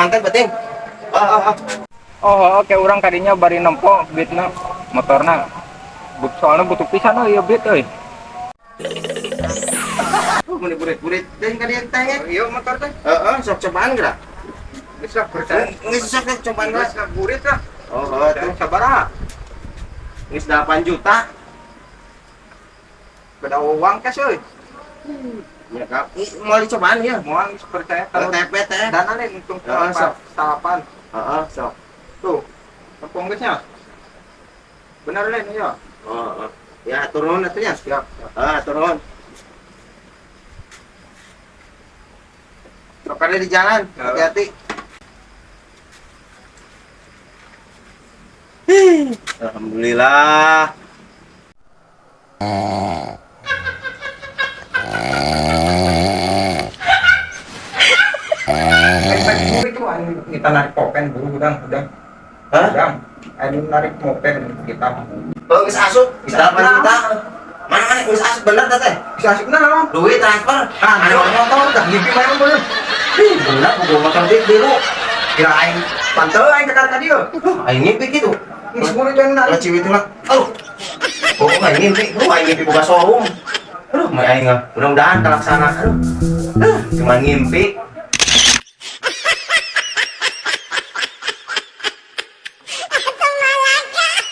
Mantan penting. Oh, oh. Oh, oke urang kadinya bari nempo beatna motorna. Soalnya butuh pisan euy ieu beat euy. Oh, meni burit-burit deui ka dieu teh. Ieu motor teh. Heeh, sok cobaan geura. Geus lah percaya. Geus sok cobaan geura. Geus lah burit lah. Oh, oh tuh sabaraha? Geus 8 juta. Beda uang cash euy. Ya, Kak. Mau dicobaan ya? Moal geus percaya kalau TP teh. Dana lain untung salapan. Heeh, sok. Tuh. Tepung geusnya. Bener lain ya? Oh, oh. Ya, turun atuh ya. Siap. Ah, turun. Sok ada di jalan, hati-hati. Alhamdulillah. Itu kita narik popen buru udang. Hah? Udang. Ayo narik mopen kita. Oh, geus asup 8 juta. Mana geus asup bener teh? Geus asup naon? Duit transfer. Ah, Ada motor udah ngimpi main bener. Ih, bener boga motor biru. Kira aing panteu aing ka ka dieu. Aing ngimpi kitu. Geus buru jangan narik. Lah ciwi itu lah. Aduh. Oh, aing ngimpi. Aduh, aing ngimpi boga showroom. Aduh, mah aing mudah-mudahan terlaksana. Aduh. Cuma ngimpi.